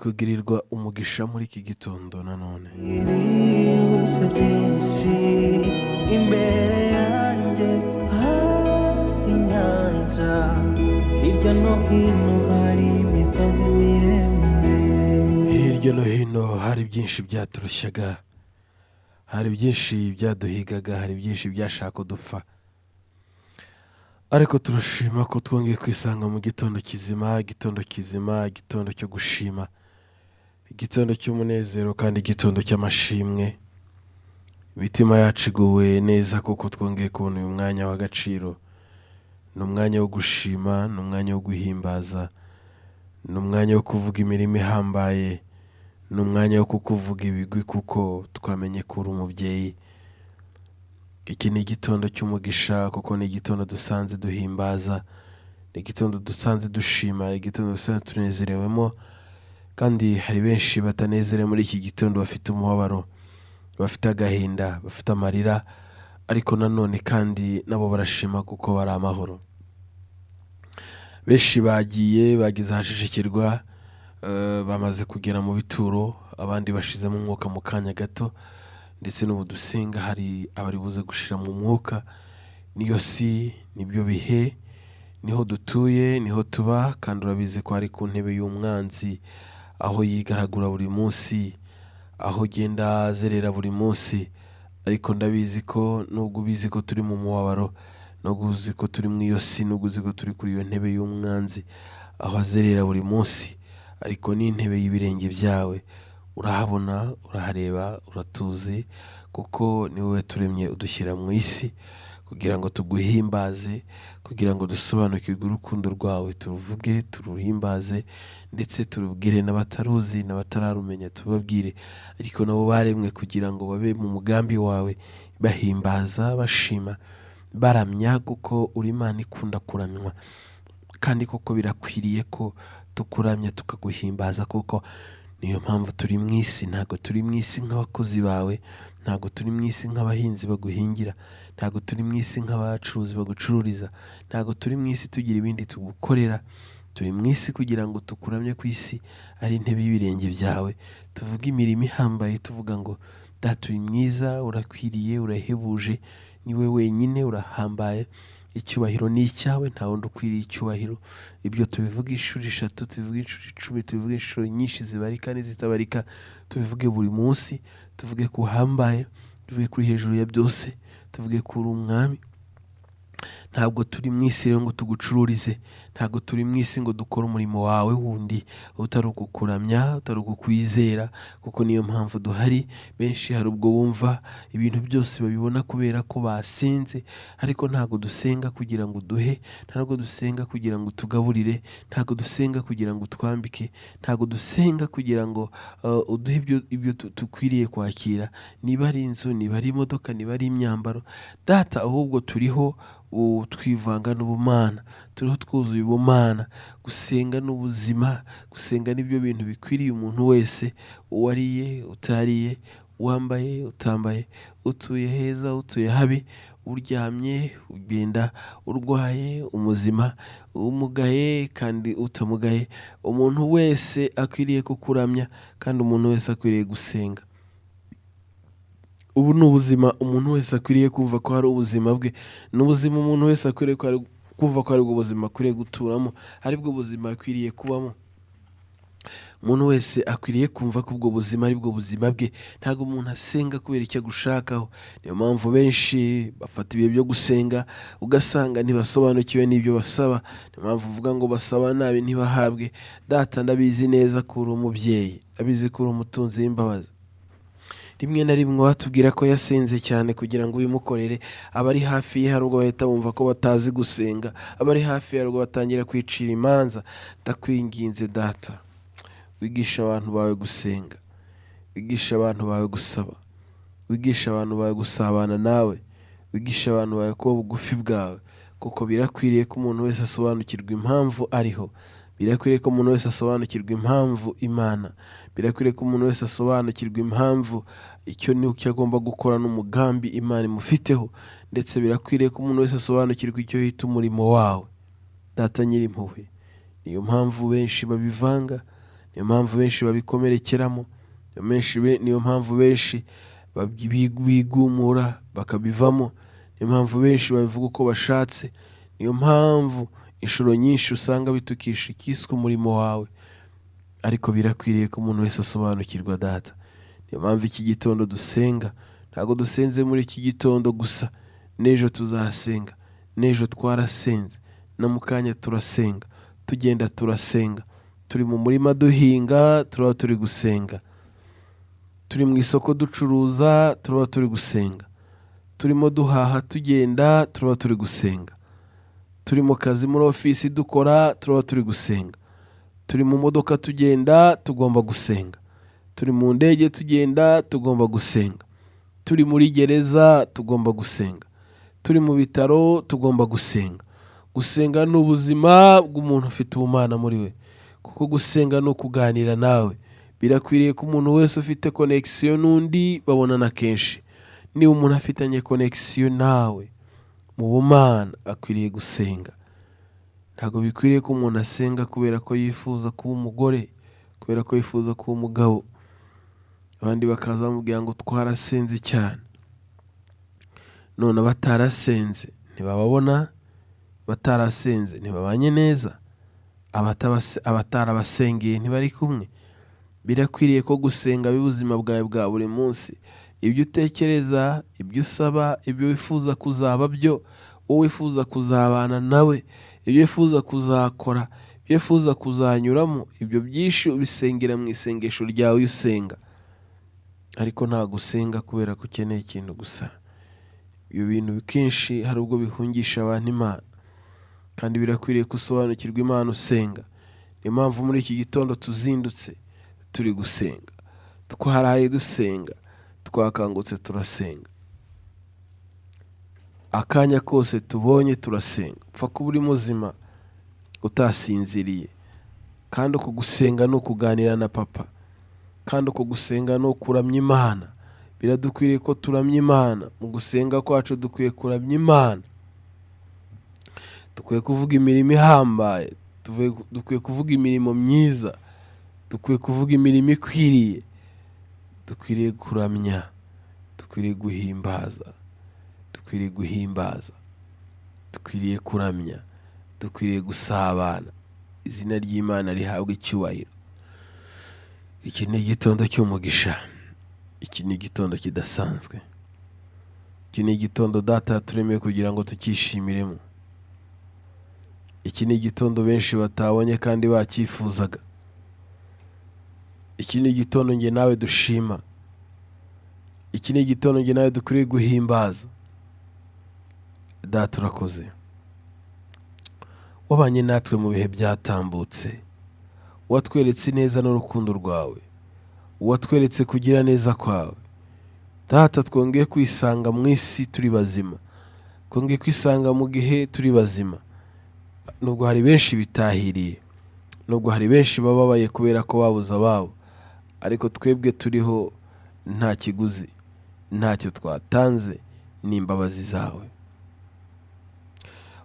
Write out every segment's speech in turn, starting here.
Kugirirwa umugisha muri iki gitondo nanone. Ibirushya byinshi imbere yanjye, hari inyanja, hirya no hino hari imisozi miremire. Hirya no hino hari byinshi byaturushyaga, hari byinshi byaduhigaga, hari byinshi byashaka dupfa, ariko turashima ko twongeye kwisanga mu gitondo kizima, igitondo kizima, igitondo cyo gushima, igitondo cy'umunezero kandi igitondo cy'amashimwe. Imitima yacu iguwe neza kuko twongeye kubona uyu mwanya w'agaciro. Ni umwanya wo gushima, ni umwanya wo guhimbaza, ni umwanya wo kuvuga imirimo ihambaye, ni umwanya wo kukuvuga ibigwi kuko twamenye ko uri umubyeyi. Iki ni igitondo cy'umugisha kuko ni igitondo dusanze duhimbaza, ni igitondo dusanze dushima, igitondo dusanze tunezerewemo. Kandi hari benshi batanezerewe muri iki gitondo, bafite umubabaro, bafite agahinda, bafite amarira, ariko nanone kandi nabo barashima kuko bari amahoro. Benshi bagiye bageze ahashishikirwa, bamaze kugera mu bituro, abandi bashizemo umwuka mu kanya gato, ndetse n'ubu dusenga hari abari buze gushira mu mwuka. Niyo si, nibyo bihe, niho dutuye, niho tuba, kandi urabizi ko ari ku ntebe y'umwanzi, aho yigaragura buri munsi, aho ugenda azerera buri munsi. Ariko ndabizi ko nubwo ubizi ko turi mu mubabaro, nubwo uzi ko turi mu iyo si, nubwo uzi ko turi kuri iyo ntebe y'umwanzi, aho azerera buri munsi, ariko n'intebe y'ibirenge byawe urahabona, urahareba, uratuzi, kuko ni wowe turemye udushyira mu isi kugira ngo tuguhimbaze, kugira ngo dusobanukirwe urukundo rwawe, turuvuge, turuhimbaze, ndetse turubwire n'abataruzi n'abatararumenya tubabwire. Ariko nabo baremwe kugira ngo babe mu mugambi wawe, bahimbaza, bashima, baramya, kuko uri Imana ikunda kuramywa. Kandi koko birakwiriye ko tukuramya tukaguhimbaza, kuko niyo mpamvu turi mu isi. Ntabwo turi mu isi nk'abakozi bawe, ntabwo turi mu isi nk'abahinzi baguhingira, ntabwo turi mu isi nk'abacuruzi bagucururiza, ntabwo turi mu isi tugira ibindi tugukorera. Turi mu isi kugira ngo tukuramye ku isi ari intebe y'ibirenge byawe, tuvuge imirimo ihambaye, tuvuga ngo Data uri mwiza, urakwiriye, urahebuje, ni we wenyine, urahambaye, icyubahiro ni icyawe, nta wundi ukwiriye icyubahiro. Ibyo tubivuga inshuro 3, tubivuge inshuro 10, tubivuge inshuro nyinshi zibarika n'izitabarika, tubivuge buri munsi, tuvuge ko uhambaye, tuvuge kuri hejuru ya byose, tuvuge ko uri umwami. Ntabwo turi mu isi rero ngo tugucururize, ntabwo turi mu isi ngo dukore umurimo wawe wundi utari ukukuramya, utari ukukwizera, kuko niyo mpamvu duhari. Benshi hari ubwo bumva ibintu byose babibona kubera ko basenze, ariko ntabwo dusenga kugira ngo uduhe, ntabwo dusenga kugira ngo utugaburire, ntabwo dusenga kugira ngo utwambike, ntabwo dusenga kugira ngo uduhe ibyo dukwiriye kwakira, niba ari inzu, niba ari imodoka, niba ari imyambaro. Data, ahubwo turiho twivanga n'ubumana, turiho twuzuye ubumana. Gusenga n'ubuzima, gusenga nibyo bintu bikwiriye umuntu wese, uwariye, utariye, uwambaye, utambaye, utuye heza, utuye habi, uryamye, ugenda, urwaye, umuzima, umugaye kandi utamugaye. Umuntu wese akwiriye kukuramya, kandi umuntu wese akwiriye gusenga. Ubu ni ubuzima umuntu wese akwiriye kumva ko hari ubuzima bwe, ni ubuzima umuntu wese akwiriye kumva ko aribwo buzima akwiriye guturamo, aribwo buzima akwiriye kubamo. Umuntu wese akwiriye kumva ko ubwo buzima aribwo buzima bwe. Ntabwo umuntu asenga kubera icyo agushakaho. Niyo mpamvu benshi bafata ibihe byo gusenga ugasanga ntibasobanukiwe n'ibyo basaba. Niyo mpamvu uvuga ngo basaba nabi ntibahabwe. Data, ndabizi neza ko uri umubyeyi, ndabizi ko uri umutunzi w'imbabazi. Rimwe na rimwe watubwira ko yasenze cyane kugira ngo ubimukorere, abari hafi ye hari ubwo bahita bumva ko batazi gusenga, abari hafi ye hari ubwo batangira kwicira imanza. Ndakwinginze Data, wigisha abantu bawe gusenga, wigisha abantu bawe gusaba, wigisha abantu bawe gusabana nawe, wigisha abantu bawe kuba bugufi bwawe, kuko birakwiriye ko umuntu wese asobanukirwa impamvu ariho, birakwiriye ko umuntu wese asobanukirwa impamvu Imana, birakwiriye ko umuntu wese asobanukirwa impamvu icyo ni cyo agomba gukora n'umugambi Imana imufiteho, ndetse birakwiriye ko umuntu wese asobanukirwa icyo yita umurimo wawe. Data nyirimpuhwe, niyo mpamvu benshi babivanga, Niyo mpamvu benshi babikomerekeramo, niyo mpamvu benshi bigumura bakabivamo, niyo mpamvu benshi babivuga uko bashatse, niyo mpamvu inshuro nyinshi usanga bitukisha ikiswe umurimo wawe. Ariko birakwiriye ko umuntu wese asobanukirwa Data. Niyo mpamvu iki gitondo dusenga, ntabwo dusenze muri iki gitondo gusa, n'ejo tuzasenga, n'ejo twarasenze, no mu kanya turasenga, tugenda turasenga, turi mu murima duhinga turaba turi gusenga, turi mu isoko ducuruza turaba turi gusenga, turimo duhaha tugenda turaba turi gusenga, turi mu kazi muri ofisi dukora turaba turi gusenga, turi mu modoka tugenda tugomba gusenga, turi mu ndege tugenda tugomba gusenga, turi muri gereza tugomba gusenga, turi mu bitaro tugomba gusenga. Gusenga ni ubuzima bw'umuntu ufite ubumana muri we, kuko gusenga ni ukuganira nawe. Birakwiriye ko umuntu wese ufite connexion n'undi babonana kenshi. Niba umuntu afitanye connexion nawe mu bumana akwiriye gusenga. Ntabwo bikwiriye ko umuntu asenga kubera ko yifuza kuba umugore, kubera ko yifuza kuba umugabo. Abandi bakaza bamubwira ngo twarasenze cyane, none abatarasenze ntibababona, batarasenze ntibabanye neza, abatarabasengeye ntibari kumwe. Birakwiriye ko gusenga biba ubuzima bwawe bwa buri munsi. Ibyo utekereza, ibyo usaba, ibyo wifuza kuzaba byo, uwo wifuza kuzabana nawe, ibyo wifuza kuzakora, ibyo wifuza kuzanyuramo, ibyo byinshi ubisengera mu isengesho ryawe iyo usenga. Ariko ntabwo usenga kubera ko ukeneye ikintu gusa. Ibyo bintu kenshi hari ubwo bihungisha abantu Imana, kandi birakwiriye ko usobanukirwa Imana usenga. Niyo mpamvu muri iki gitondo tuzindutse turi gusenga, twaraye dusenga, twakangutse turasenga, akanya kose tubonye turasenga. Upfa kuba uri muzima utasinziriye. Kandi uko gusenga ni ukuganira na papa, kandi uko gusenga ni ukuramya Imana. Biradukwiriye ko turamya Imana. Mu gusenga kwacu dukwiye kuramya Imana, dukwiye kuvuga imirimo ihambaye, dukwiye kuvuga imirimo myiza, dukwiye kuvuga imirimo ikwiriye, dukwiriye kuramya, dukwiriye guhimbaza, dukwiriye guhimbaza, dukwiriye kuramya, dukwiriye gusabana. Izina ry'Imana rihabwa icyubahiro. Iki ni igitondo cy'umugisha, iki ni igitondo kidasanzwe, iki ni igitondo Data yaturemeye kugira ngo tukishimiremo. Iki ni igitondo benshi batabonye kandi bacyifuzaga. Iki ni igitondo njye nawe dushima. Iki ni igitondo njye nawe dukwiriye guhimbaza. Data urakoze, wabanye natwe mu bihe byatambutse, watweretse ineza n'urukundo rwawe, watweretse kugira neza kwawe. Data twongeye kwisanga mu isi turi bazima, twongeye kwisanga mu gihe turi bazima. Nubwo hari benshi bitahiriye, nubwo hari benshi bababaye kubera ko babuze ababo, ariko twebwe turiho nta kiguzi, ntacyo twatanze, ni imbabazi zawe.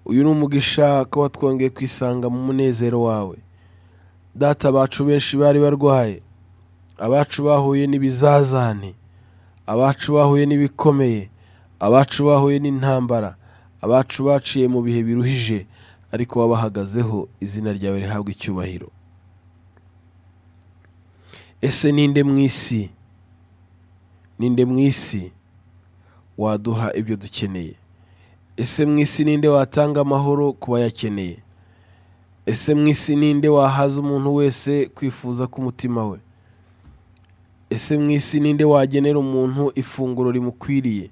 Uyu ni umugisha kuba twongeye kwisanga mu munezero wawe. Data, abacu benshi bari barwaye, abacu bahuye n'ibizazane, abacu bahuye n'ibikomeye, abacu bahuye n'intambara, abacu baciye mu bihe biruhije, ariko wabahagazeho. Izina ryawe rihabwa icyubahiro. Ese ninde mu isi, ninde mu isi waduha ibyo dukeneye? Ese mu isi ninde watanga amahoro ku bayakeneye? Ese mu isi ninde wahaza umuntu wese kwifuza k'umutima we? Ese mu isi ninde wagenera umuntu ifunguro rimukwiriye?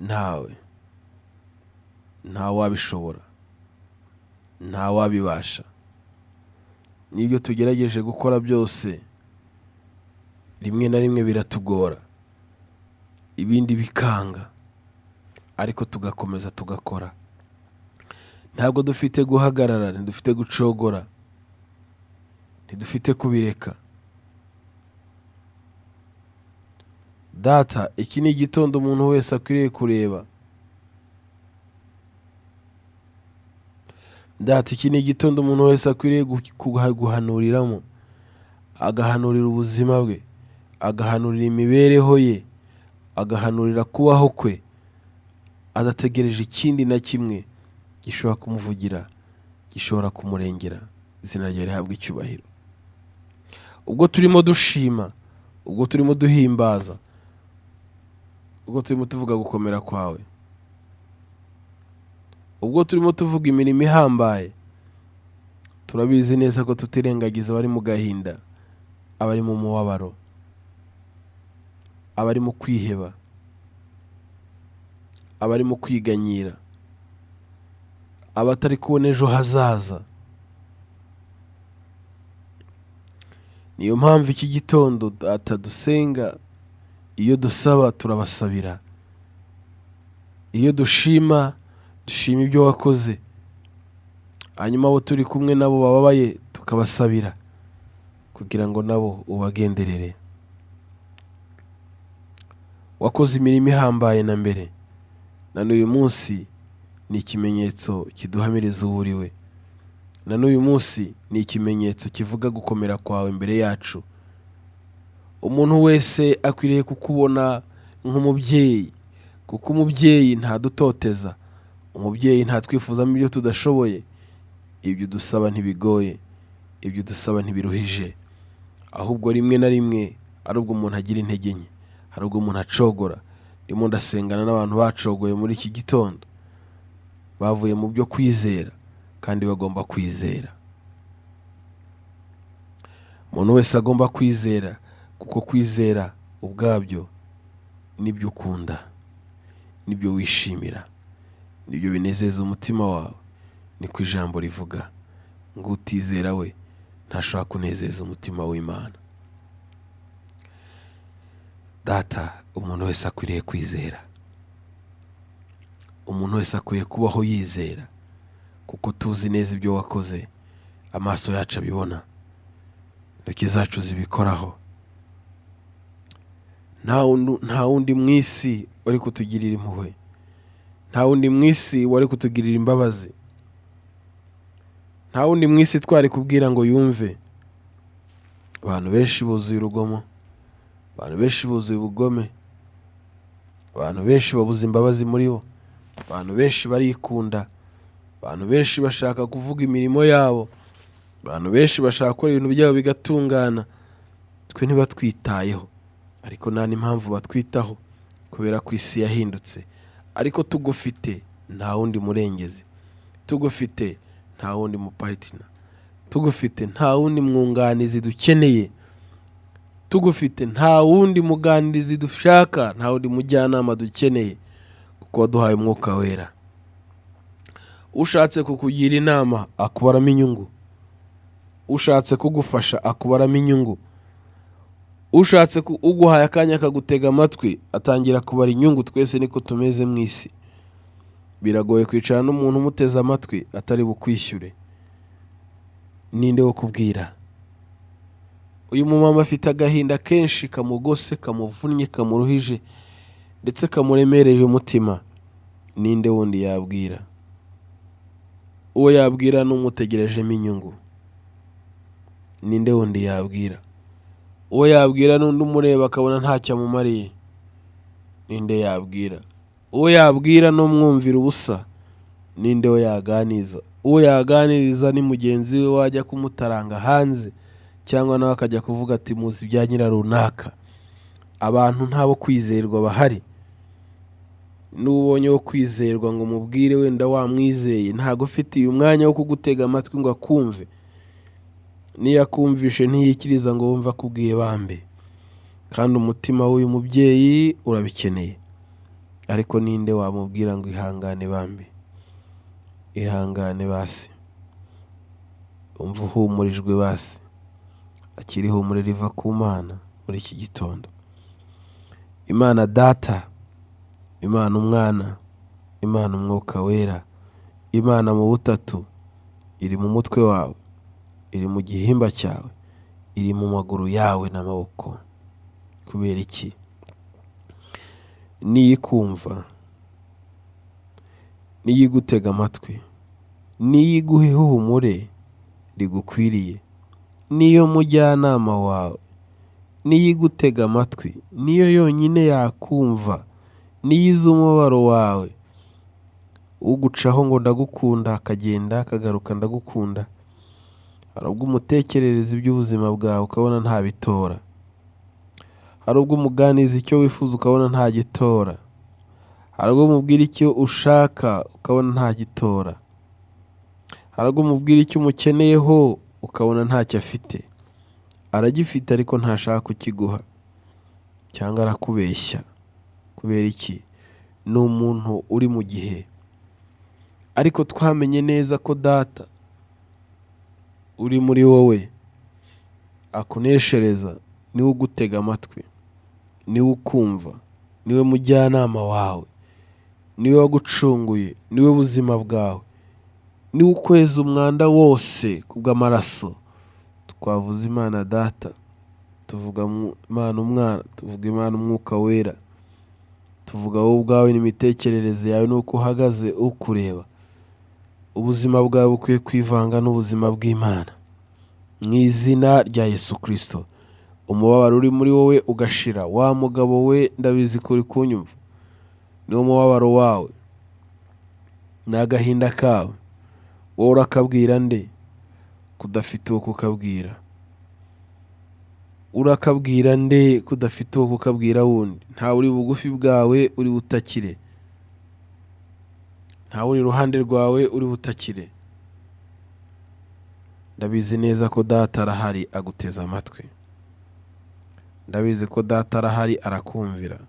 Ntawe, ntawabishobora, ntawabibasha. N'ibyo tugerageje gukora byose rimwe na rimwe biratugora, ibindi bikanga, ariko tugakomeza tugakora. Ntabwo dufite guhagarara, ntidufite gucogora, ntidufite kubireka. Data, iki ni igitondo umuntu wese akwiriye kureba. Data, iki ni igitondo umuntu wese akwiriye guhanuriramo. agahanurira ubuzima bwe, agahanurira imibereho ye, agahanurira kubaho kwe, adategereje ikindi na kimwe gishobora kumuvugira, gishobora kumurengera. Izina rye rihabwa icyubahiro. Ubwo turimo dushima, ubwo turimo duhimbaza, ubwo turimo tuvuga gukomera kwawe, ubwo turimo tuvuga imirimo ihambaye, turabizi neza ko tutirengagiza abari mu gahinda, abari mu mubabaro, abari mu kwiheba, abari mu kwiganyira, abatari kubona ejo hazaza. Niyo mpamvu iki gitondo Data dusenga, iyo dusaba turabasabira, iyo dushima dushima ibyo wakoze, hanyuma abo turi kumwe nabo bababaye tukabasabira kugira ngo nabo ubagenderere. Wakoze imirimo ihambaye na mbere, na n'uyu munsi ni ikimenyetso kiduhamiriza uwo uriwe, na n'uyu munsi ni ikimenyetso kivuga gukomera kwawe imbere yacu. Umuntu wese akwiriye kukubona nk'umubyeyi, kuko umubyeyi ntadutoteza, umubyeyi ntatwifuzamo ibyo tudashoboye. Ibyo dusaba ntibigoye, ibyo dusaba ntibiruhije, ahubwo rimwe na rimwe ari ubwo umuntu agira intege nke, hari ubwo umuntu acogora. Ndimo ndasengana n'abantu bacogoye muri iki gitondo, bavuye mu byo kwizera kandi bagomba kwizera. Umuntu wese agomba kwizera, kuko kwizera ubwabyo nibyo ukunda, nibyo wishimira, nibyo binezeza umutima wawe. Niko ijambo rivuga ngo utizera we ntashobora kunezeza umutima w'Imana. Data, umuntu wese akwiriye kwizera, umuntu wese akwiye kubaho yizera, kuko tuzi neza ibyo wakoze, amaso yacu abibona, intoki zacu zibikoraho. Nta wundi mu isi wari kutugirira impuhwe, nta wundi mu isi wari kutugirira imbabazi, nta wundi mu isi twari kubwira ngo yumve. Abantu benshi buzuye urugomo, abantu benshi buzuye ubugome, abantu benshi babuze imbabazi muri bo, abantu benshi barikunda, abantu benshi bashaka kuvuga imirimo yabo, abantu benshi bashaka gukora ibintu byabo bigatungana. Twe ntibatwitayeho, ariko nta n'impamvu batwitaho kubera ko isi yahindutse. Ariko tugufite nta wundi murengezi, tugufite nta wundi mupartina, tugufite nta wundi mwunganizi dukeneye, tugufite nta wundi muganirizi dushaka, nta wundi mujyanama dukeneye, kuko waduhaye umwuka wera. Ushatse kukugira inama akubaramo inyungu, ushatse kugufasha akubaramo inyungu, ushatse uguhaye akanya akagutega amatwi atangira kubara inyungu. Twese niko tumeze mu isi. Biragoye kwicara n'umuntu umuteze amatwi atari bukwishyure. Ninde wo kubwira? Uyu mumama afite agahinda kenshi kamugose, kamuvunnye, kamuruhije, ndetse kamuremereje umutima. Ninde wundi yabwira? Uwo yabwira n'umutegerejemo inyungu. Ninde wundi yabwira? Uwo yabwira n'undi umureba akabona ntacyo amumariye. Ninde yabwira? Uwo yabwira n'umwumvira ubusa. Ninde we yaganiza? Uwo yaganiriza ni mugenzi we wajya kumutaranga hanze, cyangwa nawe akajya kuvuga ati muzi ibya nyira runaka. Abantu ntabo kwizerwa bahari. N'ubonye wo kwizerwa ngo umubwire wenda wamwizeye, ntago ufitiye umwanya wo kugutega amatwi ngo akumve. Niyo akumvishe ntiyikiriza ngo wumve akubwiye bambe. Kandi umutima w'uyu mubyeyi urabikeneye. Ariko ninde wamubwira ngo ihangane bambe, ihangane basi, umva uhumurijwe basi, akiri ihumure riva ku Mana muri iki gitondo. Imana Data, Imana Umwana, Imana Umwuka Wera, Imana mu butatu, iri mu mutwe wawe, iri mu gihimba cyawe, iri mu maguru yawe n'amaboko. Kubera iki? Niyikumva, niyigutega amatwi, niyiguha ihumure rigukwiriye, Niyo mujyanama wawe, niyo igutega amatwi, niyo yonyine yakumva, niyo izi umubabaro wawe. Ugucaho ngo ndagukunda akagenda akagaruka ndagukunda, hari ubwo umutekerereza iby'ubuzima bwawe ukabona ntabitora, hari ubwo umuganiza icyo wifuza ukabona ntagitora, hari ubwo umubwira icyo ushaka ukabona ntagitora, hari ubwo umubwira icyo umukeneyeho ukabona ntacyo afite, aragifite ariko ntashaka kukiguha cyangwa arakubeshya. Kubera iki? Ni umuntu uri mu gihe. Ariko twamenye neza ko Data uri muri wowe akuneshereza, niwe ugutega amatwi, niwe ukumva, niwe mujyanama wawe, niwe wagucunguye, niwe buzima bwawe, niwe ukweza umwanda wose kubw'amaraso. Twavuze Imana Data, tuvuga Imana Umwana, tuvuga Imana Umwuka Wera, tuvuga wowe ubwawe n'imitekerereze yawe n'uko uhagaze ukureba. Ubuzima bwawe bukwiye kwivanga n'ubuzima bw'Imana mu izina rya Yesu Kristo. Umubabaro uri muri wowe ugashira. Wa mugabo we, ndabizi ko uri kunyumva, niwo mubabaro wawe, ni agahinda kawe. Wowe urakabwira nde kudafite uwo kukabwira? Urakabwira nde kudafite uwo kukabwira wundi? Ntawe uri bugufi bwawe uri butakire, ntawe uri iruhande rwawe uri butakire. Ndabizi neza ko Data arahari aguteze amatwi, ndabizi ko Data arahari arakumvira,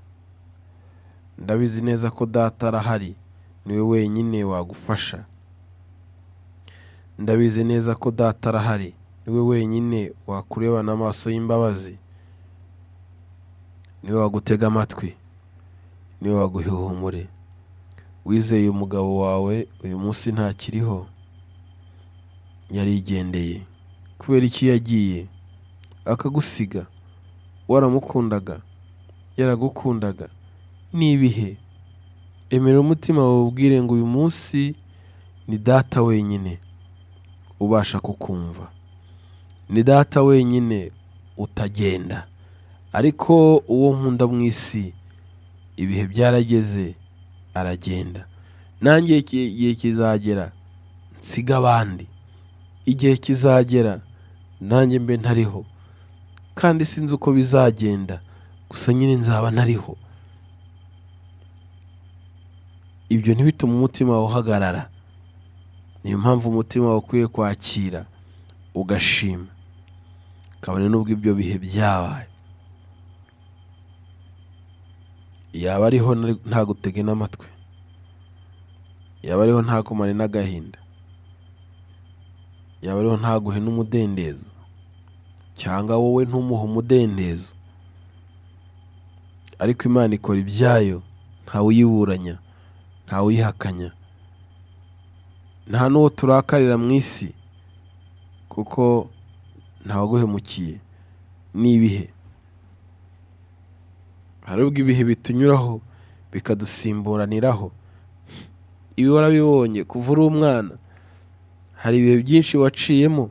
ndabizi neza ko Data arahari niwe wenyine wagufasha, ndabizi neza ko Data arahari niwe wenyine wakurebana amaso y'imbabazi, niwe wagutega amatwi, niwe waguha ihumure. Wizeye umugabo wawe uyu munsi ntakiriho, yarigendeye. Kubera iki yagiye akagusiga? Waramukundaga, yaragukundaga. Ni ibihe? Emera umutima wawe ubwire ngo uyu munsi ni Data wenyine ubasha kukumva, ni Data wenyine utagenda. Ariko uwo nkunda mu isi ibihe byarageze aragenda. Nanjye igihe kizagera nsiga abandi, igihe kizagera nanjye mbe ntariho, kandi sinzi uko bizagenda, gusa nyine nzaba ntariho. Ibyo ntibitume umutima wawe uhagarara. Niyo mpamvu umutima wawe ukwiye kwakira ugashima, kabone n'ubwo ibyo bihe byabaye. Yaba ariho ntagutege n'amatwi, yaba ariho ntakumare n'agahinda, yaba ariho ntaguhe n'umudendezo, cyangwa wowe ntumuhe umudendezo. Ariko Imana ikora ibyayo, ntawuyiburanya, ntawuyihakanya, nta n'uwo turakarira mu isi, kuko ntawaguhemukiye. Ni ibihe. Hari ubwo ibihe bitunyuraho bikadusimburaniraho. Ibi warabibonye kuva uri umwana, hari ibihe byinshi waciyemo,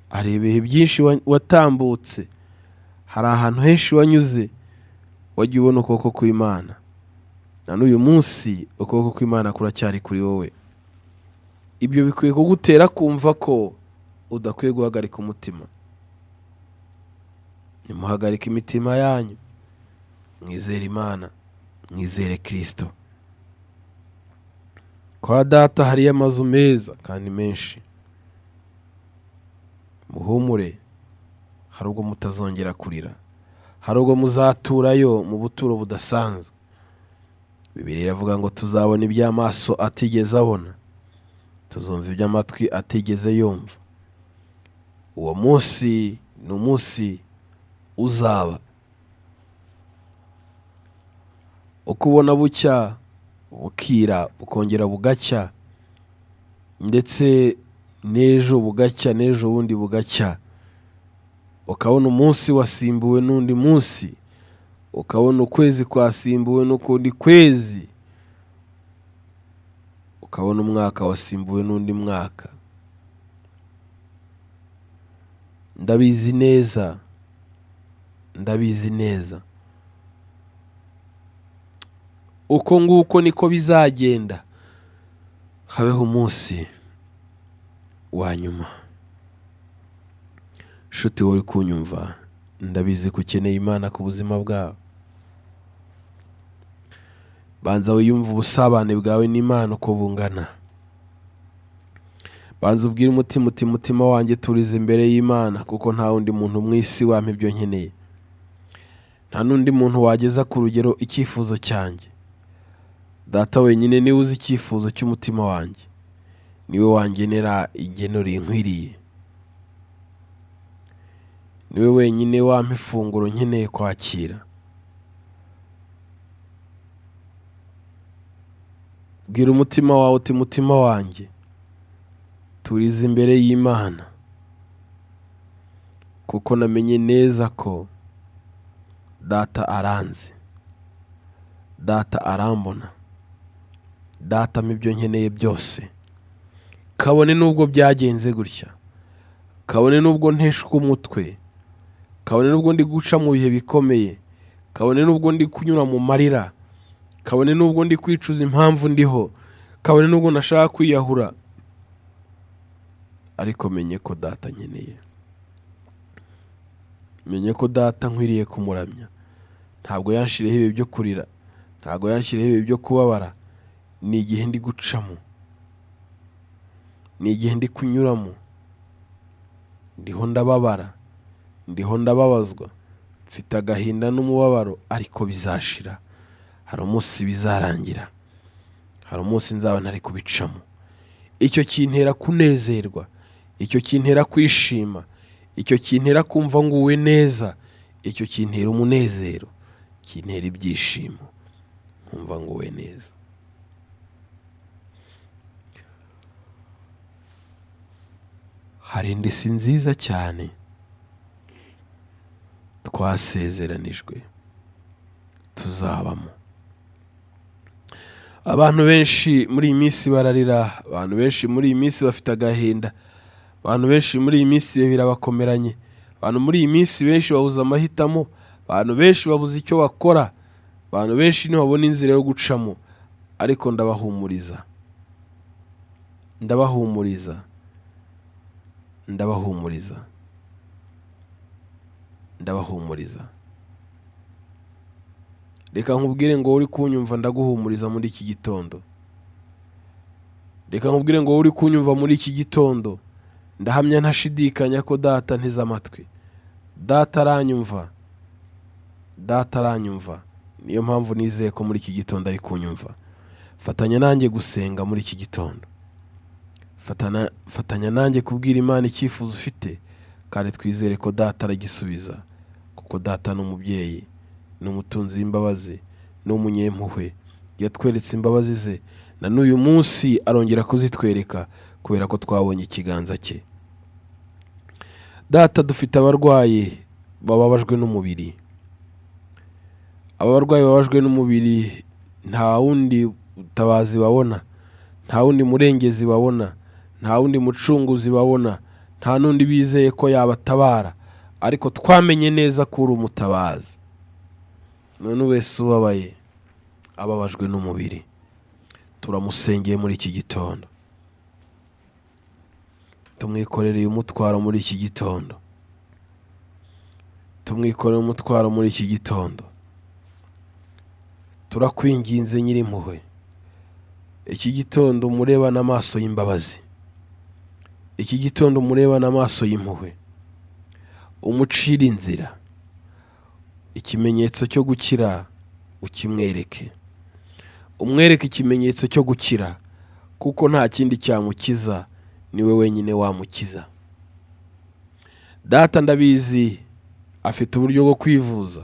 hari ibihe byinshi watambutse, hari ahantu henshi wanyuze, wagiye ubona ukuboko kw'Imana. Na n'uyu munsi ukuboko kw'Imana kuracyari kuri wowe. Ibyo bikwiye kugutera kumva ko udakwiye guhagarika umutima. Nimuhagarike imitima yanyu, mwizere Imana, mwizere Kristo. Kwa Data hariyo amazu meza kandi menshi. Muhumure, hari ubwo mutazongera kurira, hari ubwo muzaturayo mu buturo budasanzwe. Bibiliya iravuga ngo tuzabona iby'amaso atigeze abona, tuzumva iby'amatwi atigeze yumva. Uwo munsi ni umunsi uzaba. Uko ubona bucya bukira bukongera bugacya, ndetse n'ejo bugacya n'ejo bundi bugacya, ukabona umunsi wasimbuwe n'undi munsi, ukabona ukwezi kwasimbuwe n'ukundi kwezi, ukabona umwaka wasimbuwe n'undi mwaka. Ndabizi neza, ndabizi neza. Uko nguko niko bizagenda, habeho umunsi wa nyuma. Nshuti wowe uri kunyumva, ndabizi ko ukeneye Imana ku buzima bwawe. Banza wiyumve ubusabane bwawe n'Imana uko bungana. Banza ubwire umutima uti mutima wanjye turize imbere y'Imana, kuko nta wundi muntu mu isi wampa ibyo nkeneye. Nta n'undi muntu wageza ku rugero icyifuzo cyanjye. Data wenyine niwe uzi icyifuzo cy'umutima wanjye, niwe wangenera igeno rinkwiriye, niwe wenyine wampa ifunguro nkeneye kwakira. Bwira umutima wawe uti mutima wanjye turize imbere y'Imana, kuko namenye neza ko Data aranzi, Data arambona, Data ampa ibyo nkeneye byose. Kabone n'ubwo byagenze gutya, kabone n'ubwo nteshwa umutwe, kabone n'ubwo ndi guca mu bihe bikomeye, kabone n'ubwo ndi kunyura mu marira, kabone n'ubwo ndi kwicuza impamvu ndiho, kabone n'ubwo nashaka kwiyahura, ariko menye ko Data nkeneye, menye ko Data nkwiriye kumuramya. Ntabwo yanshiriyeho ibihe byo kurira, ntabwo yanshiriyeho ibihe byo kubabara. Ni igihe ndi gucamo, ni igihe ndi kunyuramo, ndiho ndababara, ndiho ndababazwa, mfite agahinda n'umubabaro, ariko bizashira. Hari umunsi bizarangira, hari umunsi nzaba ntari kubicamo. Icyo kintera kunezerwa, icyo kintera kwishima, icyo kintera kumva nguwe neza, icyo kintera umunezero, kintera ibyishimo, nkumva nguwe neza. Hari indi si nziza cyane twasezeranijwe tuzabamo. Abantu benshi muri iyi minsi bararira, abantu benshi muri iyi minsi bafite agahinda, abantu benshi muri iyi minsi birabakomeranye, abantu muri iyi minsi benshi babuze amahitamo, abantu benshi babuze icyo bakora, abantu benshi ntibabona inzira yo gucamo. Ariko ndabahumuriza, ndabahumuriza, ndabahumuriza, ndabahumuriza. Reka nkubwire ngo uri kunyumva ndaguhumuriza muri iki gitondo. Reka nkubwire ngo uri kunyumva muri iki gitondo, ndahamya ntashidikanya ko Data nteze amatwi. Data aranyumva, Data aranyumva. Niyo mpamvu nizeye ko muri iki gitondo ari kunyumva. Fatanya nanjye gusenga muri iki gitondo, fatanya nanjye kubwira Imana icyifuzo ufite, kandi twizere ko Data aragisubiza, kuko Data ni umubyeyi, ni umutunzi w'imbabazi, ni umunyempuhwe. Yatweretse imbabazi ze, na n'uyu munsi arongera kuzitwereka kubera ko twabonye ikiganza cye. Data, dufite abarwayi bababajwe n'umubiri. Aba barwayi bababajwe n'umubiri nta wundi mutabazi babona, nta wundi murengezi babona, nta wundi mucunguzi babona, nta n'undi bizeye ko yabatabara, ariko twamenye neza ko uri umutabazi. None wese ubabaye ababajwe n'umubiri, turamusengeye muri iki gitondo, tumwikorereye umutwaro muri iki gitondo, tumwikoreye umutwaro muri iki gitondo. Turakwinginze Nyirimpuhwe, iki gitondo umurebane amaso y'imbabazi, iki gitondo umurebane amaso y'impuhwe, umucire inzira, ikimenyetso cyo gukira ukimwereke, umwereke ikimenyetso cyo gukira, kuko nta kindi cyamukiza, niwe wenyine wamukiza. Data ndabizi afite uburyo bwo kwivuza,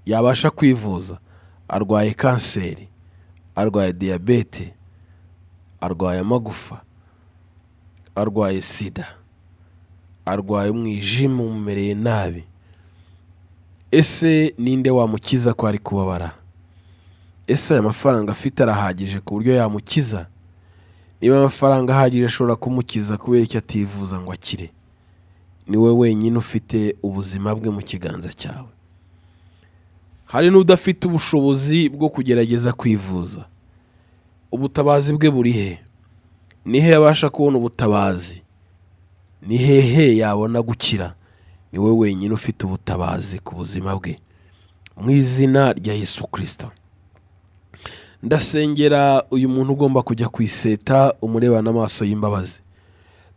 yabasha kwivuza. Arwaye kanseri, arwaye diyabete, arwaye amagufa, arwaye sida, arwaye umwijima umumereye nabi. Ese ninde wamukiza ko ari kubabara? Ese aya mafaranga afite arahagije ku buryo yamukiza? Niba amafaranga ahagije ashobora kumukiza, kubera icyo ativuza ngo akire? Ni we wenyine ufite ubuzima bwe mu kiganza cyawe. Hari n'udafite ubushobozi bwo kugerageza kwivuza. Ubutabazi bwe buri he? Ni he yabasha kubona ubutabazi? Ni hehe yabona gukira? Ni we wenyine ufite ubutabazi ku buzima bwe. Mu izina rya Yesu Kirisito, ndasengera uyu muntu ugomba kujya ku iseta, umurebana amaso y'imbabazi.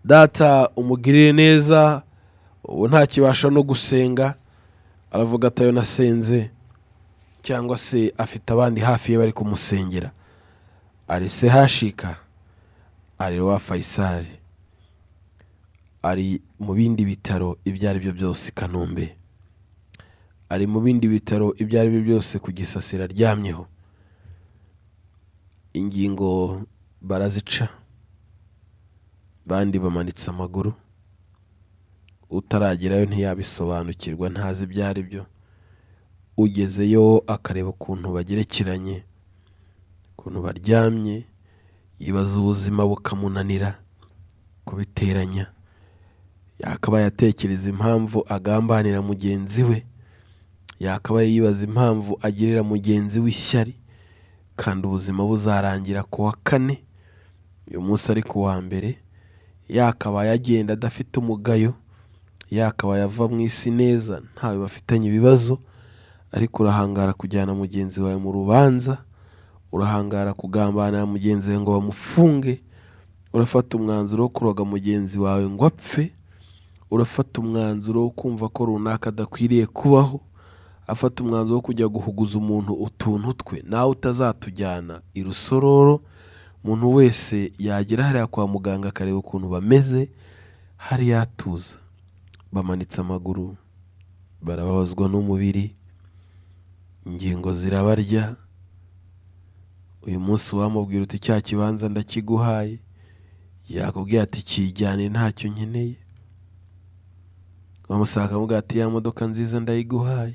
Data, umugirire neza. Ubu ntakibasha no gusenga, aravuga ati ayo nasenze, cyangwa se afite abandi hafi ye bari kumusengera. Ari sehashika, ari Roi Faisal, ari mu bindi bitaro ibyo ari byo byose i Kanombe, ari mu bindi bitaro ibyo ari byo byose ku Gisasira aryamyeho. Ingingo barazica, bandi bamanitse amaguru. Utaragerayo ntiyabisobanukirwa, ntazi ibyo ari byo. Ugezeyo akareba ukuntu bagerekeranye, ukuntu baryamye, yibaza ubuzima bukamunanira kubiteranya. Yakabaye atekereza impamvu agambanira mugenzi we, yakabaye yibaza impamvu agirira mugenzi we ishyari, kandi ubuzima buzarangira ku wa kane, uyu munsi ari ku wa mbere. Yakabaye agenda adafite umugayo, yakabaye ava mu isi neza, ntawe bafitanye ibibazo. Ariko urahangara kujyana mugenzi wawe mu rubanza, urahangara kugambanira mugenzi wawe ngo bamufunge, urafata umwanzuro wo kuroga mugenzi wawe ngo apfe, urafata umwanzuro wo kumva ko runaka adakwiriye kubaho, afata umwanzuro wo kujya guhuguza umuntu utuntu twe, nawe utazatujyana i Rusororo. Umuntu wese yagera hariya kwa muganga akareba ukuntu bameze, hariya yatuza. Bamanitse amaguru, barababazwa n'umubiri, ingingo zirabarya. Uyu munsi wamubwira uti cya kibanza ndakiguhaye, yakubwira ati kijyane ntacyo nkeneye. Wamusanga akamubwira ati ya modoka nziza ndayiguhaye,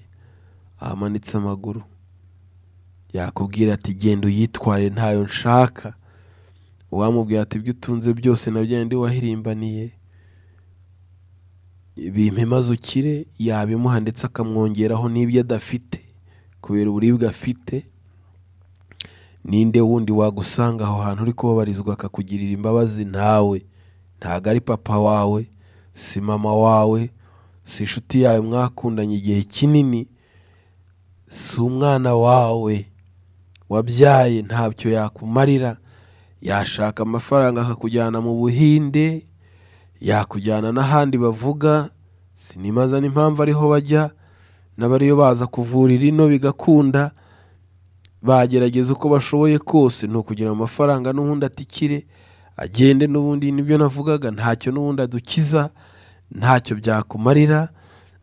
amanitse amaguru, yakubwira ati genda uyitware ntayo nshaka. Uwamubwira ati ibyo utunze byose na bya bindi wahirimbaniye bimpe maze ukire, yabimuha ndetse akamwongeraho n'ibyo adafite kubera uburibwe afite. Ninde wundi wagusanga aho hantu uri kubabarizwa akakugirira imbabazi? Ntawe. Ntabwo ari papa wawe, si mama wawe, si inshuti yawe mwakundanye igihe kinini, si umwana wawe wabyaye, ntabyo yakumarira. Yashaka amafaranga akakujyana mu Buhinde, yakujyana n'ahandi bavuga, sinibaza n'impamvu ariho bajya, n'abariyo baza kuvurira ino bigakunda. Bagerageza uko bashoboye kose, ni ukugira amafaranga n'ubundi atikire agende, n'ubundi nibyo navugaga, ntacyo n'ubundi adukiza, ntacyo byakumarira.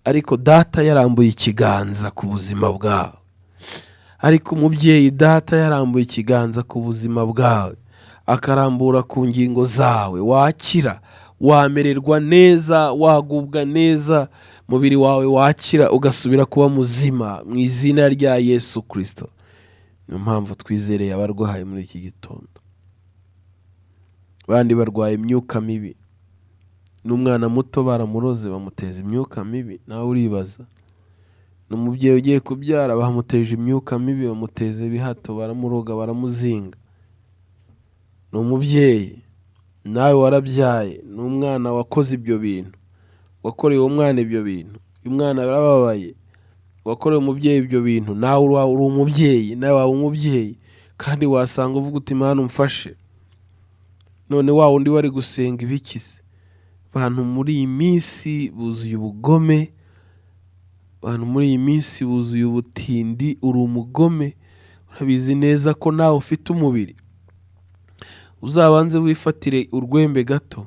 Ariko data yarambuye ikiganza ku buzima bwawe, ariko umubyeyi data yarambuye ikiganza ku buzima bwawe, akarambura ku ngingo zawe, wakira, wamererwa neza, wagubwa neza, umubiri wawe wakira ugasubira kuba muzima mu izina rya Yesu Kirisito. Niyo mpamvu twizereye abarwayi muri iki gitondo. Abandi barwaye imyuka mibi, n'umwana muto baramuroze bamuteza imyuka mibi, nawe uribaza. N'umubyeyi ugiye kubyara bamuteje imyuka mibi, bamuteza ibihato, baramuroga, baramuzinga. Ni umubyeyi, nawe warabyaye, ni umwana wakoze ibyo bintu, wakoreye uwo mwana ibyo bintu, uyu mwana yarababaye, wakoreye umubyeyi ibyo bintu, nawe uri umubyeyi, nawe waba umubyeyi, kandi wasanga uvuga uti Mana umfashe. None wa wundi wari gusenga ibikize. Abantu muri iyi minsi buzuye ubugome, abantu muri iyi minsi buzuye ubutindi. Uri umugome, urabizi neza ko nawe ufite umubiri. Uzabanze wifatire urwembe gato,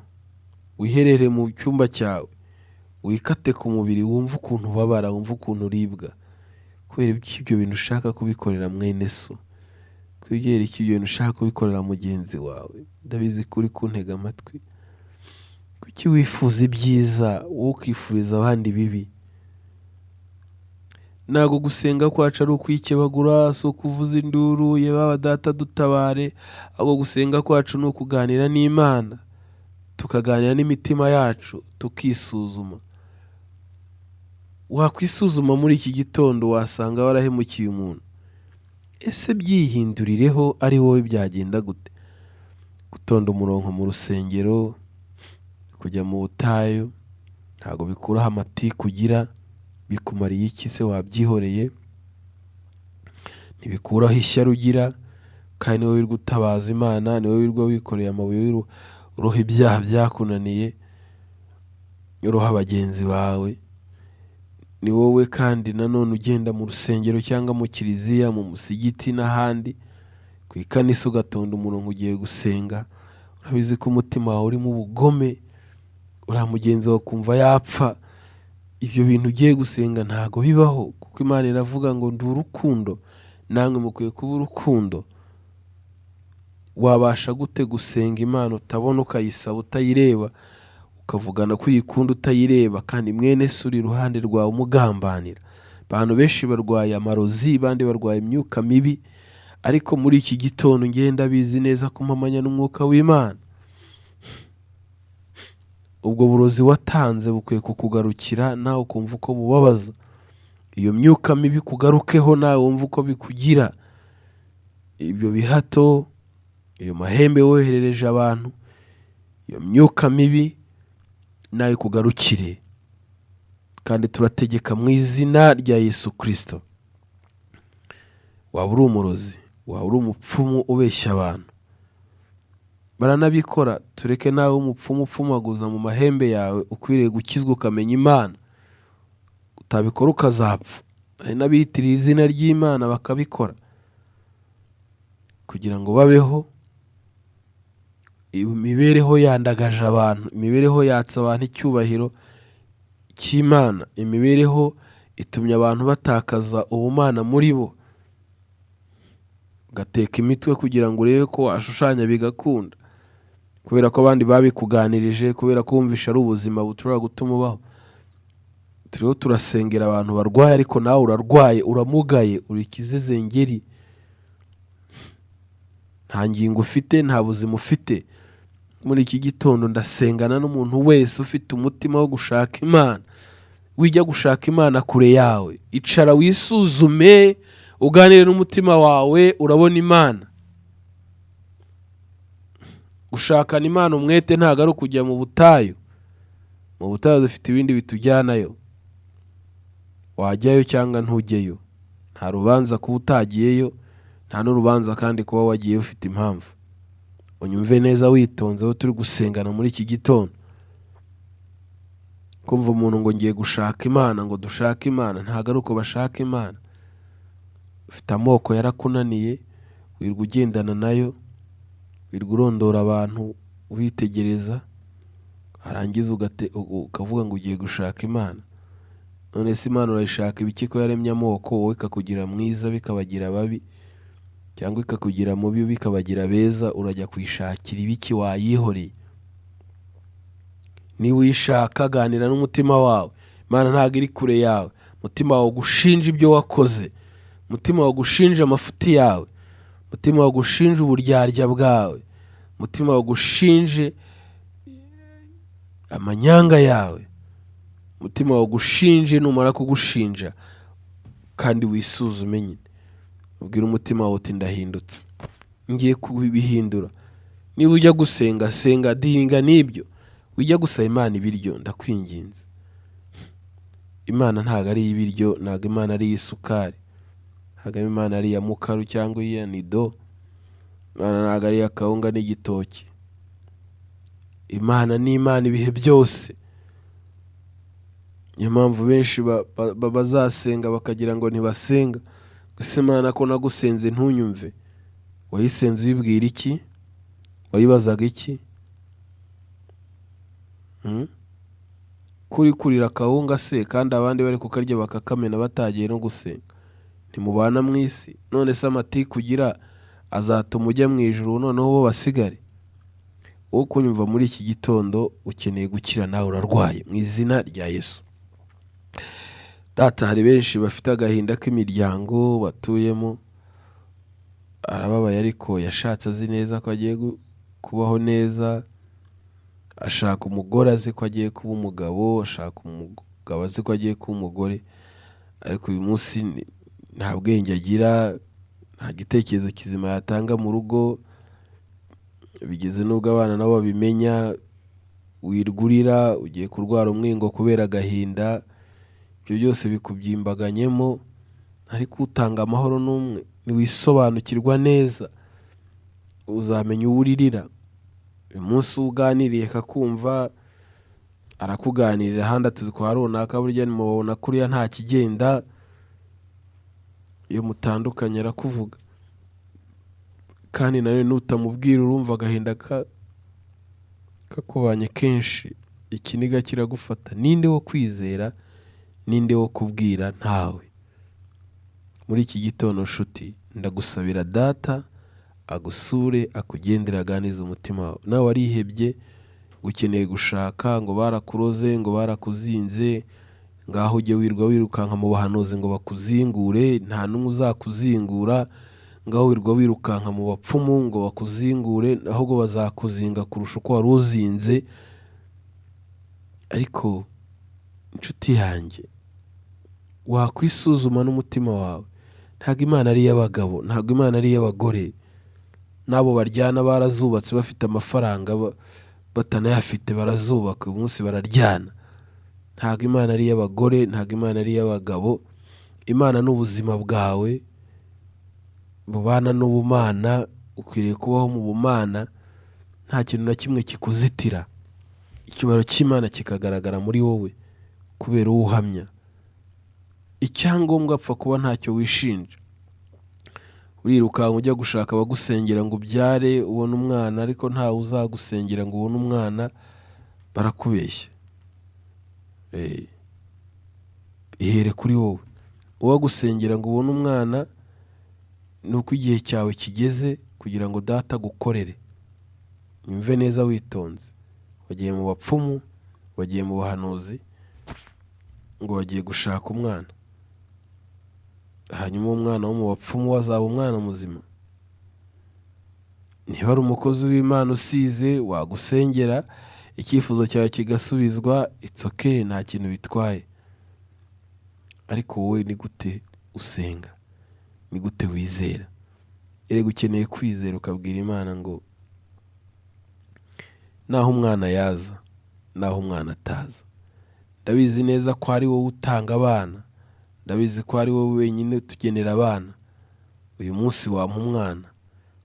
wiherere mu cyumba cyawe, wikate ku mubiri, wumve ukuntu ubabara, wumve ukuntu uribwa. Kubera iki ibyo bintu ushaka kubikorera mwene so? Kubera iki ibyo bintu ushaka kubikorera mugenzi wawe? Ndabizi ko uri kuntega amatwi. Kuki wifuza ibyiza wowe ukifuriza abandi bibi? Ntabwo gusenga kwacu ari ukwikebagura, si ukuvuza induru yaba data dutabare, ahubwo gusenga kwacu ni ukuganira n'Imana, tukaganira n'imitima yacu, tukisuzuma. Wakwisuzuma muri iki gitondo wasanga warahemukiye umuntu. Ese byihindurireho ari wowe byagenda gute? Gutonda umurongo mu rusengero, kujya mu butayu, ntabwo bikuraho amatiku ugira, bikumariye iki se wabyihoreye? Ntibikuraho ishyari ugira, kandi ni wowe wirirwa utabaza Imana, ni wowe wirirwa wikoreye amabuye uroha ibyaha byakunaniye, uroha bagenzi bawe. Ni wowe kandi nanone ugenda mu rusengero cyangwa mu kiliziya, mu musigiti n'ahandi, ku ikanisa ugatonda umurongo ugiye gusenga, urabizi ko umutima wawe urimo ubugome, uriya mugenzi wawe ukumva yapfa. Ibyo bintu ugiye gusenga ntabwo bibaho, kuko Imana iravuga ngo ndi urukundo, namwe mukwiye kuba urukundo. Wabasha gute gusenga Imana utabona, ukayisaba utayireba, ukavugana ko uyikunda utayireba, kandi mwene se uri iruhande rwawe umugambanira? Abantu benshi barwaye amarozi, abandi barwaye imyuka mibi, ariko muri iki gitondo ngenda bizi neza ko mpamanya n'umwuka w'Imana. Ubwo burozi watanze bukwiye kukugarukira, nawe ukumva uko bubabaza. Iyo myuka mibi kugarukeho, nawe wumva uko bikugira. Ibyo bihato, iyo mahembe woherereje abantu, iyo myuka mibi nawe kugarukire. Kandi turategeka mu izina rya Yesu Kristo. Waba uri umurozi, waba uri umupfumu ubeshya abantu, baranabikora. Tureke nawe umupfumu upfumaguza mu mahembe yawe, ukwiriye gukizwa ukamenya Imana, utabikora ukazapfa. Hari n'abiyitiriye izina ry'Imana bakabikora kugira ngo babeho. Imibereho yandagaje abantu, imibereho yatsa abantu icyubahiro cy'Imana, imibereho itumye abantu batakaza ubumana muri bo. Ugateka imitwe kugira ngo urebe ko washushanya bigakunda, kubera ko abandi babikuganirije, kubera ko wumvisha ari ubuzima bushobora gutuma ubaho. Turiho turasengera abantu barwaye, ariko nawe urarwaye, uramugaye, uri ikizezengeri, nta ngingo ufite, nta buzima ufite. Muri iki gitondo ndasengana n'umuntu wese ufite umutima wo gushaka Imana. Wijya gushaka Imana kure yawe, icara wisuzume, uganire n'umutima wawe, urabona Imana. Gushakana Imana umwete ntabwo ari ukujya mu butayu. Mu butayu dufite ibindi bitujyanayo, wajyayo cyangwa ntujyeyo. Nta rubanza kuba utagiyeyo, nta n'urubanza kandi kuba wagiye ufite impamvu. Unyumve neza witonze, aho turi gusengana muri iki gitondo. Kumva umuntu ngo ngiye gushaka Imana, ngo dushake Imana, ntabwo ari uko bashaka Imana. Ufite amoko yarakunaniye, wirirwa ugendana nayo, wirirwa urondora abantu witegereza, warangiza ukavuga ngo ugiye gushaka Imana. None se Imana urayishaka ibiki ko yaremye amoko, wowe ikakugira mwiza bikabagira babi, cyangwa ikakugira mubi bikabagira beza? Urajya kuyishakira ibiki wayihoreye? Niba uyishaka, ganira n'umutima wawe. Imana ntabwo iri kure yawe. Umutima wawe ugushinja ibyo wakoze, umutima wawe ugushinja amafuti yawe, umutima wawe ugushinja uburyarya bwawe, umutima wawe ugushinje amanyanga yawe, umutima wawe ugushinje. Numara kugushinja kandi wisuzume nyine, ubwire umutima wawe uti ndahindutse, ngiye kubihindura. Niba ujya gusenga, senga dinga n'ibyo. Ujya gusaba Imana ibiryo, ndakwinginze. Imana ntabwo ari iy'ibiryo, ntabwo Imana ari iy'isukari, ntabwo Imana ari iya mukaru cyangwa iya nido. Imana ntabwo ari iya kawunga n'igitoki. Imana ni Imana ibihe byose. Niyo mpamvu benshi bazasenga bakagira ngo ntibasenga. Ese Imana ko nagusenze ntunyumve? Wayisenze uyibwira iki? Wayibazaga iki? Kuri kurira akawunga se kandi abandi bari kukarya bakakamena batagiye no gusenga? Ntimubana mu isi? None se amatiku ugira azatuma ujya mu ijuru noneho bo basigare? Wowe kunyumva muri iki gitondo ukeneye gukira, nawe urarwaye mu izina rya Yesu. Data, hari benshi bafite agahinda k'imiryango batuyemo, arababaye ariko yashatse azi neza ko agiye kubaho neza, ashaka umugore azi ko agiye kuba umugabo, ashaka Aba azi ko agiye kuba umugore, ariko uyu munsi nta bwenge agira, nta gitekerezo kizima yatanga mu rugo. Bigeze n'ubwo abana nabo babimenya, wirwurira ugiye kurwara umwingo kubera agahinda, ibyo byose bikubyimbaganyemo. Ariko utanga amahoro n'umwe, ntiwisobanukirwa neza uzamenya uwo uririra. Uyu munsi uganiriye akakumva, arakuganirira ahandi ati kwa runaka burya nimubona kuriya nta kigenda. Iyo mutandukanye arakuvuga, kandi nawe nutamubwira urumva agahinda kakubanye kenshi, ikiniga kiragufata. Ninde wo kwizera, ninde wo kubwira? Ntawe. Muri iki gitondo nshuti, ndagusabira data agusure, akugendere, aganize umutima wawe. Nawe warihebye, ukeneye gushaka, ngo barakuroze, ngo barakuzinze, ngaho ujye wirwa wirukanka mu bahanuzi ngo bakuzingure, nta n'umwe uzakuzingura. Ngaho wirwa wirukanka mu bapfumu ngo bakuzingure, ahubwo bazakuzinga kurusha uko wari uzinze. Ariko inshuti yanjye, wakwisuzuma n'umutima wawe. Ntabwo Imana ari iy'abagabo, ntabwo Imana ari iy'abagore. N'abo baryana barazubatse bafite amafaranga, batanayafite barazubaka, uyu munsi bararyana. Ntabwo Imana ari iy'abagore, ntabwo Imana ari iy'abagabo. Imana ni ubuzima bwawe bubana n'ubumana, ukwiriye kubaho mu bumana, nta kintu na kimwe kikuzitira. Icyubahiro cy'Imana kikagaragara muri wowe kubera uwo uhamya. Icyangombwa apfa kuba ntacyo wishinja. Urirukanka ujya gushaka abagusengera ngo ubyare ubone umwana, ariko ntawe uzagusengera ngo ubone umwana, barakubeshya. Ihere kuri wowe. Uwagusengera ngo ubone umwana ni uko igihe cyawe kigeze kugira ngo data agukorere. Nyumve neza witonze. Wagiye mu bapfumu, wagiye mu bahanuzi, ngo wagiye gushaka umwana. Hanyuma uwo mwana wo mu bapfumu azaba umwana muzima. Niba ari umukozi w'Imana usize wagusengera, icyifuzo cyawe kigasubizwa, it's okay, nta kintu bitwaye. Ariko wowe ni gute usenga? Ni gute wizera? Erega ukeneye kwizera ukabwira Imana ngo naho umwana yaza, naho umwana ataza, ndabizi neza ko ari wowe utanga abana, ndabizi ko ari wowe wenyine utugenera abana. Uyu munsi wampa umwana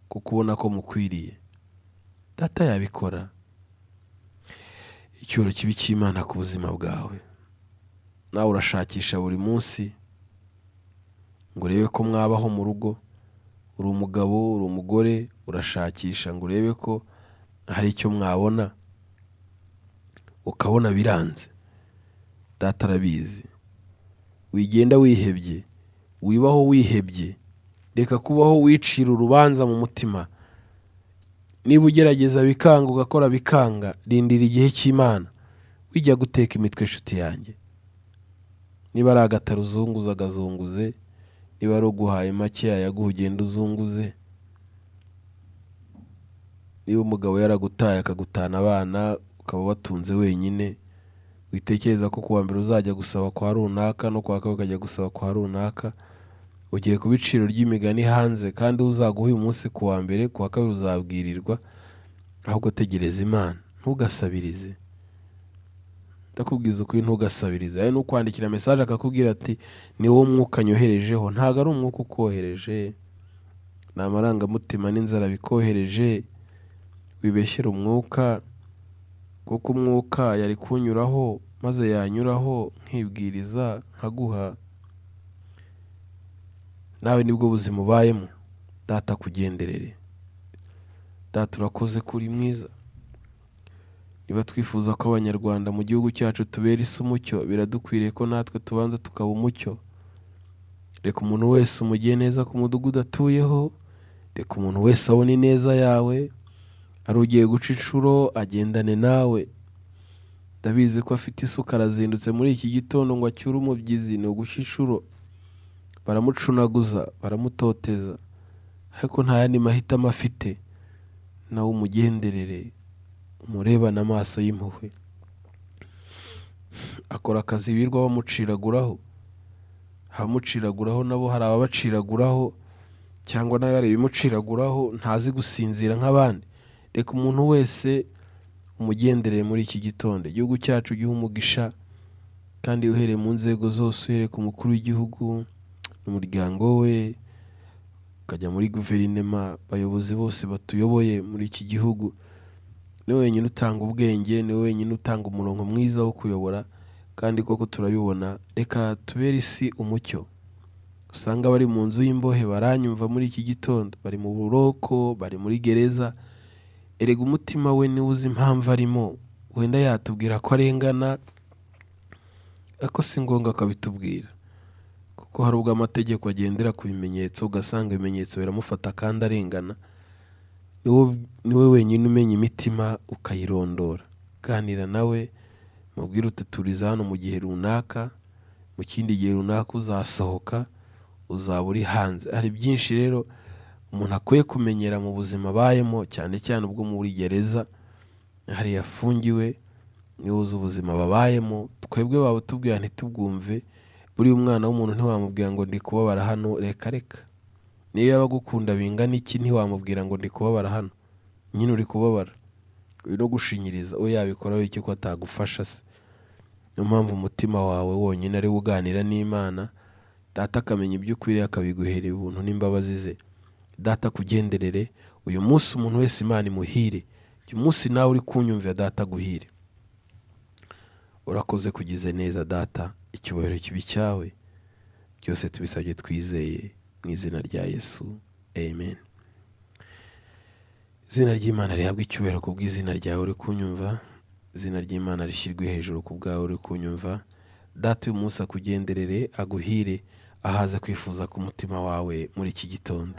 kuko ubona ko mukwiriye. Data yabikora. Icyubahiro kibi cy'Imana ku buzima bwawe. Nawe urashakisha buri munsi ngo urebe ko mwabaho mu rugo. Uri umugabo, uri umugore, urashakisha ngo urebe ko hari icyo mwabona, ukabona biranze. Data arabizi. Wigenda wihebye, wibaho wihebye, reka kubaho wicira urubanza mu mutima. Niba ugerageza bikanga, ugakora bikanga, rindira igihe cy'Imana. Wijya guteka imitwe inshuti yanjye. Niba ari agataro uzunguza, agazunguze. Niba ari uguhaye make yayaguha, ugende uzunguze. Niba umugabo yaragutaye akagutana abana, ukaba watunze wenyine, witekereza ko kuwa mbere uzajya gusaba kwa runaka, no kuwa kabiri ukajya gusaba kwa runaka. Ugiye kuba iciro ry'imigani hanze, kandi uzaguha uyu munsi kuwa mbere, kuwa kabiri uzabwirirwa. Ahubwo tegereza Imana, ntugasabirize. Ndakubwiza ukuri, ntugasabirize. Hari n'ukwandikira message akakubwira ati ni wowe umwuka nyoherejeho. Ntabwo ari umwuka ukohereje, ni amarangamutima n'inzara bikohereje. Wibeshyera umwuka, kuko umwuka yari kunyuraho, maze yanyuraho nkibwiriza nkaguha. Nawe nibwo buzima ubayemo. Data akugenderere. Data urakoze kuri mwiza. Niba twifuza ko abanyarwanda mu gihugu cyacu tubera isi umucyo, biradukwiriye ko natwe tubanza tukaba umucyo. Reka umuntu wese umugiye neza ku mudugudu atuyeho, reka umuntu wese abone ineza yawe. Ari ugiye guca inshuro agendane nawe. Ndabizi ko afite isuka, arazindutse muri iki gitondo ngo acyure umubyizi, ni uguca inshuro. Baramucunaguza, baramutoteza, ariko nta yandi mahitamo afite. Nawe umugenderere, umurebane amaso y'impuhwe. Akora akazi birirwa bamuciraguraho, abamuciraguraho nabo hari ababaciraguraho, cyangwa nawe hari ibimuciraguraho, ntazi gusinzira nk'abandi. Reka umuntu wese umugenderere muri iki gitondo. Igihugu cyacu gihe umugisha, kandi uhereye mu nzego zose, uhereye ku mukuru w'igihugu n'umuryango we, ukajya muri guverinema, abayobozi bose batuyoboye muri iki gihugu. Ni we wenyine utanga ubwenge, ni we wenyine utanga umurongo mwiza wo kuyobora, kandi koko turabibona. Reka tubere isi umucyo. Usanga bari mu nzu y'imbohe baranyumva muri iki gitondo, bari mu buroko, bari muri gereza. Erega umutima we niwe uzi impamvu arimo, wenda yatubwira ko arengana, ariko si ngombwa akabitubwira, kuko hari ubwo amategeko agendera ku bimenyetso, ugasanga ibimenyetso biramufata kandi arengana. Niwe wenyine umenya imitima ukayirondora. Ganira nawe, mubwire uti turiza hano mu gihe runaka, mu kindi gihe runaka uzasohoka, uzaba uri hanze. Hari byinshi rero umuntu akwiye kumenyera mu buzima abayemo, cyane cyane ubwo muri gereza hari yafungiwe, niwe uzi ubuzima babayemo. Twebwe babutubwira ntitubwumve. Buriya umwana w'umuntu ntiwamubwira ngo ndi kubabara hano, reka reka. Niyo yaba agukunda bingana iki ntiwamubwira ngo ndi kubabara hano, nyine uri kubabara, uri no gushinyiriza. We yabikoraho iki ko atagufasha se? Niyo mpamvu umutima wawe wonyine ari wo uganira n'Imana, Data akamenya ibyo ukwiriye akabiguhera ubuntu n'imbabazi ze. Data akugenderere uyu munsi, umuntu wese Imana imuhire. Uyu munsi nawe uri kunyumvira, Data aguhire. Urakoze kugize neza Data, icyubahiro kibi cyawe, byose tubisabye twizeye mu izina rya Yesu, amen. Izina ry'Imana rihabwe icyubahiro ku bw'izina ryawe uri kunyumva, izina ry'Imana rishyirwe hejuru ku bwawe uri kunyumva. Data uyu munsi akugenderere, aguhire, ahaze kwifuza ku mutima wawe muri iki gitondo.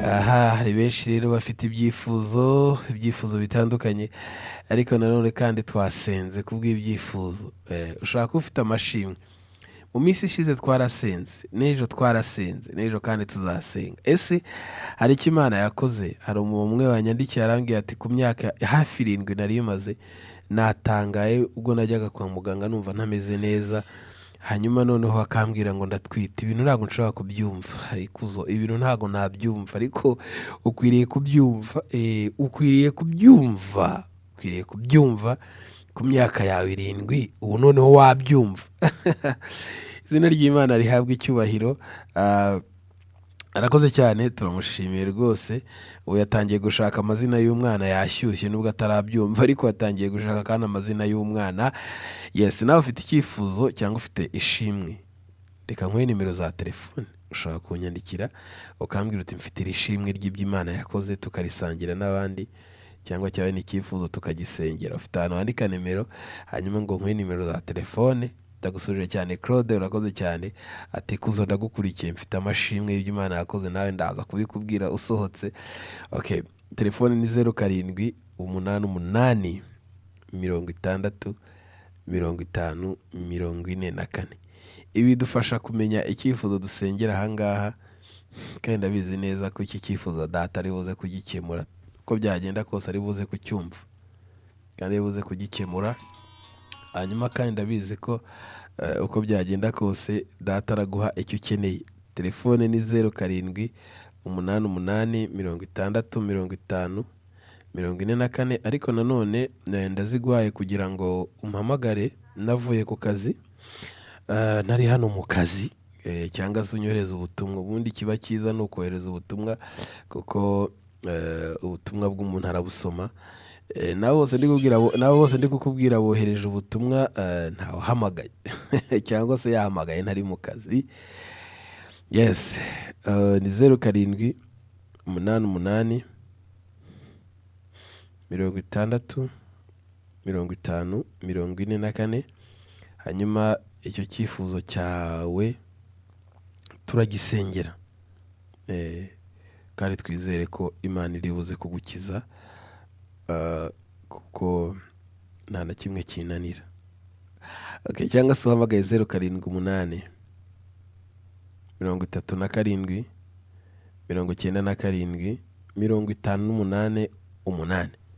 Aha hari benshi rero bafite ibyifuzo bitandukanye, ariko nanone kandi twasenze kubw'ibyifuzo. Ushobora kuba ufite amashimwe. Mu minsi ishize twarasenze, n'ejo twarasenze, n'ejo kandi tuzasenga. Ese hari icyo Imana yakoze? Hari umuntu umwe wanyandikiye arambwira ati ku myaka hafi 7 nari maze natangaye ubwo najyaga kwa muganga numva ntameze neza, hanyuma noneho akambwira ngo ndatwite. Ibintu ntabwo nshobora kubyumva, ikuzo, ibintu ntabwo nabyumva, ariko ukwiriye kubyumva, ukwiriye kubyumva, ukwiriye kubyumva ku myaka yawe 7, ubu noneho wabyumva. Izina ry'Imana rihabwe icyubahiro. Arakoze cyane, turamushimiye rwose. Ubu yatangiye gushaka amazina y'umwana, yashyushye nubwo atarabyumva, ariko yatangiye gushaka kandi amazina y'umwana. Yes, nawe ufite icyifuzo cyangwa ufite ishimwe, reka nkuhe nimero za telefone, ushobora kunyandikira ukambwira uti mfite iri shimwe ry'ibyo Imana yakoze, tukarisangira n'abandi, cyangwa cyawe n'icyifuzo tukagisengera. Ufite ahantu wandika nimero, hanyuma ngo nkuhe nimero za telefone. Ndagusubije cyane Claude, urakoze cyane. Ati kuzo ndagukurikiye, mfite amashimwe y'ibyo Imana yakoze, nawe ndaza kubikubwira usohotse. Okay, telefone ni 07 88 60 50 44. Ibi bidufasha kumenya icyifuzo dusengera ahangaha, kandi ndabizi neza ko iki cyifuzo Data ari buze kugikemura, uko byagenda kose ari buze kucyumva kandi ari buze kugikemura. Hanyuma kandi ndabizi ko uko byagenda kose Data araguha icyo ukeneye. Telefone ni 07 88 60 50 44, ariko nanone ndaziguhaye kugira ngo umpamagare navuye ku kazi, ntari hano mu kazi, cyangwa se unyohereze ubutumwa. Ubundi kiba cyiza ni ukohereza ubutumwa, kuko ubutumwa bw'umuntu arabusoma. Nabo bose ndi kukubwira bohereje ubutumwa, ntawuhamagaye cyangwa se yahamagaye ntari mu kazi. Yes, ni 07 88 60 50 44. Hanyuma icyo cyifuzo cyawe turagisengera, kandi twizere ko Imana iri buze kugukiza, kuko nta na kimwe kinanira. Okay, cyangwa se uhamagaye 078 37 97 58 8.